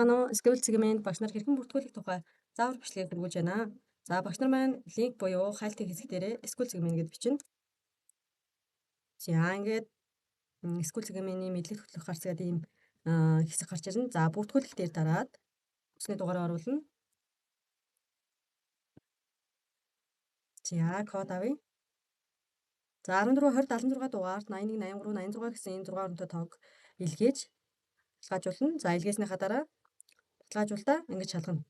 Манай Skill сегмент багш нар хэрхэн бүртгүүлэх тухай заавар бичлэгийг хүргүүлж байна. За, багш нар маань линк буюу хайлтын хэсэг дээрээ Skill сегмент гэд бичнэ. За, ингээд Skill сегментийн мэдлэг хөтлөх гарц гэдэг ийм хэсэг гарч ирнэ. За, бүртгүүлэх дээр дараад утасны дугаараа оруулна. За, код авъя. За, 14 20 76 дугаарт 81 83 86 гэсэн энэ 6 оронтой тоог илгээж баталгаажуулна. За, илгээснийхаа дараа баталгаажуулалтаа ингэж шалгана.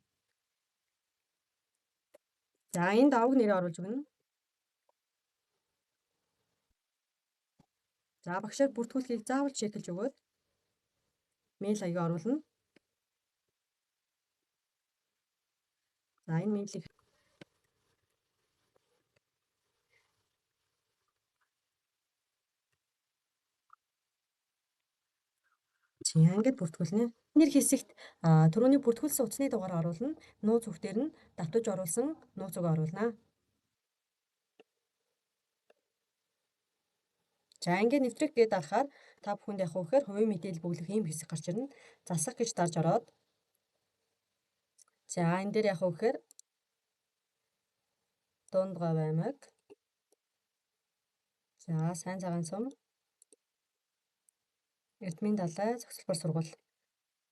За, энд давг нэрээ оруулж өгнө. За, багшаар бүртгүүлэхийг заавал чеклж өгөөд мэйл хаягаа оруулна. За, энэ мэйлийг ингээд бүртгүүлнэ. Нэр хэсэгт түрүүний бүртгүүлсэн утасны дугаар оруулна. Нууц үгээр нь давтаж оруулсан нууц үгээ оруулна. За, ингээд нэвтрэх гээд дарахаар та бүхэнд яг үхээр хувийн мэдээлэл бөглөх ийм хэсэг гарч ирнэ. Засах гэж дарж ороод. За, энэ дээр яг үхээр Дунд Говь аймаг. За, Сайн цагаан сум. Эрдмийн далай зохицолбор сургууль.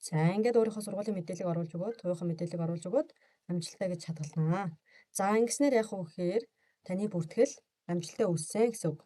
За, ингээд өөрийнхөө сургуулийн мэдээллийг оруулж өгөөд, хувийнхаа мэдээллийг оруулж өгөөд амжилттай гэж хадгалнаа. За, ингэснээр яг үхээр таны бүртгэл амжилттай үүссэн гэсэн үг.